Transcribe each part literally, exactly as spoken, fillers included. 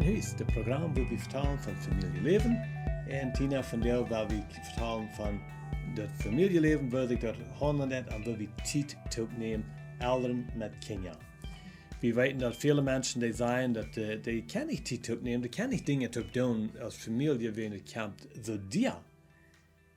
Hus, daut Programm, wua wie vetalen von Famieljeläwen. Un Tina, vondoag woa wie vetalen von daut Famieljeläwen, woo sikj daut haundlen deit un woo wie Tiet toopnämen, Elren met Kjinja. Wie weeten, daut väle Menschen, dee sajen, daut, äh, dee kjennen nich Tiet toopnämen, dee kjennen nich Dinja toop doonen aus Famielje, wäajen et kjemt soo dia.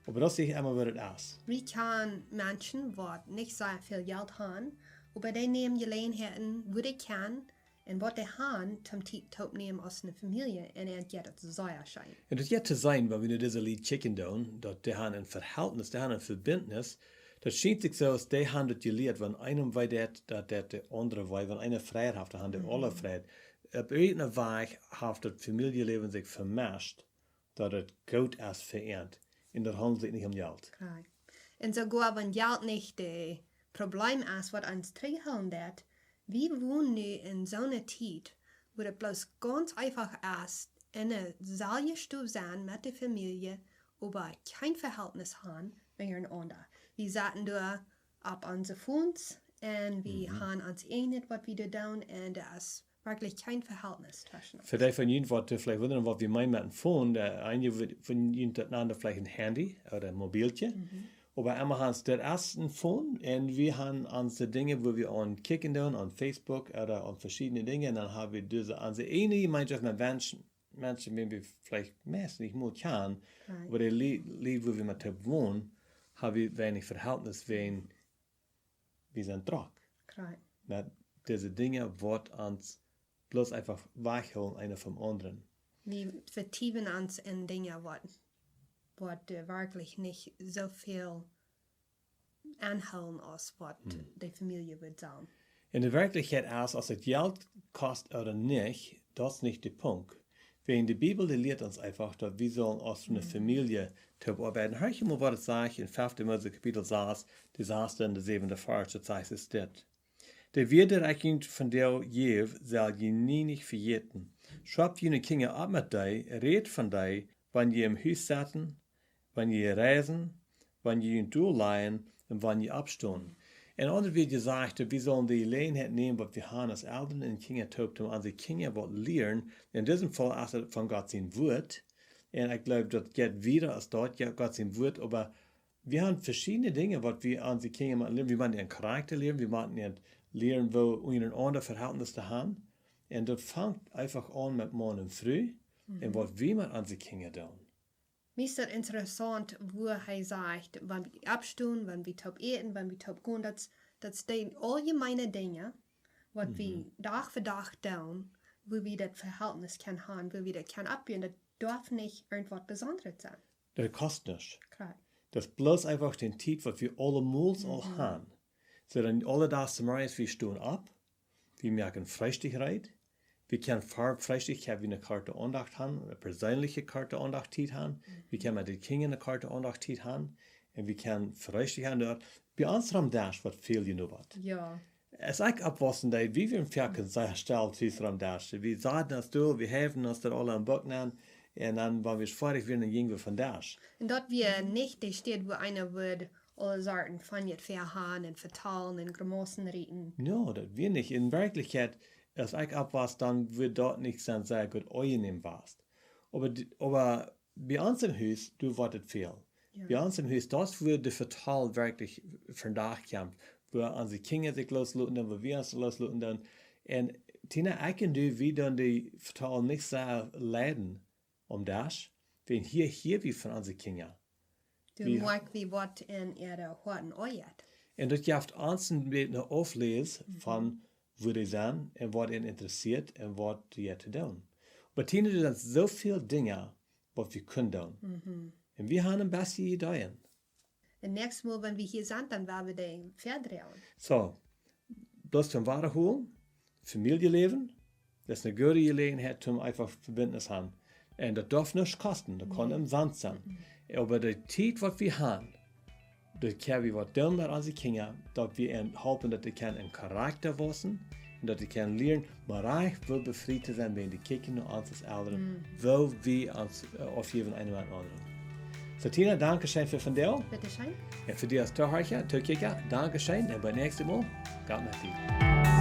Oba daut es nich emma, woo daut es. Wie kjanen Menschen, waut nich soo väl Jelt haben, oba dee nämen Jeläajenheiten, wua dee kjennen, un waut dee haben, toom Tiet toopnämen aus eene Famielje, un et jeit daut sea scheen. Un daut jeit to seenen, wan wie no dise Lied kjikjen doonen, daut dee haben een Verhältnis, dee haben eene Vebinjenis, daut schient sikj soo, aus dee haben daut jelieet, wan eenem wee deit, daut deit dän aundren wee, wan eena Fräd haft, dan haben dee Mhm. aule Fräd. Opp irjent eene Wies haft daut Famieljeläwen sikj vemescht, daut et goot es fa an. Un daut haundelt sikj nich om Jelt. Right. Un soogoa wan Jelt nich daut Problem es, waut ons trigjhoolen deit, wie wonen nu en soone Tiet, wua et bloos gaunz eefach es, en eene selwje Stow sennen met de Famielje, oba kjeen Verhältnis haben met eenaunda. Wie sitten doa opp onse Phones un wie Mhm. haben ons eenet, waut wie doa doonen, un doa es werkjlich kjeen Verhältnis tweschen ons. Fa dee von junt, waut, äh, veleicht wundren, waut wie meenen met een Phone, de eenje von junt daut nanen veleicht een Handy ooda een Mobielkje. Mhm. Oba emma haben see daut es een Phone un wie haben onse Dinja, wua wie aun kjikjen doonen, aun Facebook ooda aun veschiedne Dinja. Un dan haben wie dise, onse eene Jemeenschoft met Menschen, Menschen, wäa wie veleicht meist nich mol kjanen, Right. oba de Lie-, Lied, wua wie met toop wonen, haben wie weinich Verhältnis, wäajen wie sent drock. Right. Met dise Dinja, waut ons bloos eefach wajchhoolen, eena vom aundren. Wie vetiefen ons en Dinja, waut, waut, äh, werkjlich nich soo väl aunhoolen aus waut Hm. de Famielje wudd sellen. En de Werkjlichkjeit es, aus et Jelt kost ooda nich, daut es nich de Punkt. Wäajen de Bibel, dee lieet ons eefach, daut wie sellen aus eene Mhm. Famielje toop oabeiden. Hia mol, waut et sajcht en fefte Mose Kapitel sas, de sasde un de säwende Varsch, daut sajcht es dit: De Wieed, dee ekj junt vondoag jäw, sell jie nie nich vejäten. Schaupt june Kjinja opp met dee, rät von dee, wan jie em Hus setten, wan jie reisen, wan jie junt dol lajen un wan jie oppstonen. En aundre Wieed jesajcht, daut wie sellen de Jeläajenheit nämen, waut wie haben aus Elren un Kjinja toop, om onse Kjinja waut lieren. En disem Faul es et von Gott sien Wuat. Un ekj gleew, daut jeit wieda aus daut, jo, Gott sien Wuat, oba wie haben veschiedne Dinja, waut wie onse Kjinja motten lieren. Wie motten äa Charakta lieren, wie motten äa lieren, woo unjarenaunda Verhältnis to haben. Un daut fangt eefach aun met Maun un Fru un Mhm. waut wie met onse Kjinja doonen. Mie es daut interessaunt, wua hee sajcht, wan wie oppstonen, wan wie toop äten, wan wie toop gonen, daut, daut sent auljemeene Dinja, waut wie Mhm. Dach fa Dach doonen, wua wie daut Verhältnis kjennen haben, wua wie daut kjennen oppbuen, daut darf nich irjentwaut Besondret sennen. Daut kost nuscht. Kloa. Daut es bloos eefach de Tiet, waut wie aulmols aul Mhm. haben. Soo dan aule Doag zemorjes, wie stonen opp, wie moaken Freestikj reed, wie kjennen ver Freestikj, kjenn wie eene korte Aundacht haben, eene perseenelje korte Aundacht Tiet haben, wie kjennen met de Kjinja eene korte Aundacht Tiet haben, un wie kjennen Freestikj haben doa. Bie ons aum Desch woat väl jenobat. Jo. Aus ekj oppwuss, dan, wie wieren foaken sea stell tus aum Desch. Wie sauten ons dol, wie heewen ons daut aule aum Buck aun, un dan, wan wie foadich wieren, dan jinjen wie vom Desch. Un daut wia nich de Städ, wua eena wudd aule Sorten von jet Fäa haben un vetalen un Grimaussen rieten. Jo, daut wia nich. En Werkjlichkjeit, aus ekj oppwuss, dan wia daut nich soo sea goot aunjenämen wia. Oba d-, oba bie ons em Hus, doa wia et väl. Jo. Bie ons em Hus, daut wia de Vetal werkjlich vondoag kjemt, wua onse Kjinja sikj loosloten doonen, wua wie ons loosloten doonen. Un Tina, ekj un du, wie doonen de Vetal nich soo leiden aum Desch, wan hia, hia wie von onse Kjinja. Doa wie moakjen wie waut en äare Hoaten aunjeit. Un daut jeft ons een bät een Aufläs Mhm. von wua dee sent un waut an interessieet un waut dee to doonen. Oba Tina, doa sent soo väl Dinja, waut wie kjennen doonen. Mhm. Un wie haben een bät Ideeen. Un näakjstet Mol, wan wie hia sent, dan woa wie dee vedroagen. Soo, bloos toom wadahoolen, Famieljeläwen, daut es eene goode Jeläajenheit, om eefach Vebinjenis to haben. Un daut darf nuscht kosten, daut kaun Nä. Omsonst sennen. Mhm. Oba de Tiet, waut wie haben, daut kjenn wie waut doonen met onse Kjinja, daut wie an halpen, daut dee kjennen en Charakta wausen un daut dee kjennen lieren, mau rajcht woo befriet to sennen, wan dee kjikjen no ons aus Elren, Mm. woo wie ons, äh, aufjäwen eena met dän aundren. Soo, Tina, dankscheen fa vondoag. Bitteschön. Un fa die aus Toohorcha, Tookjikja, dankscheen un bat näakjstet Mol. Gott met die.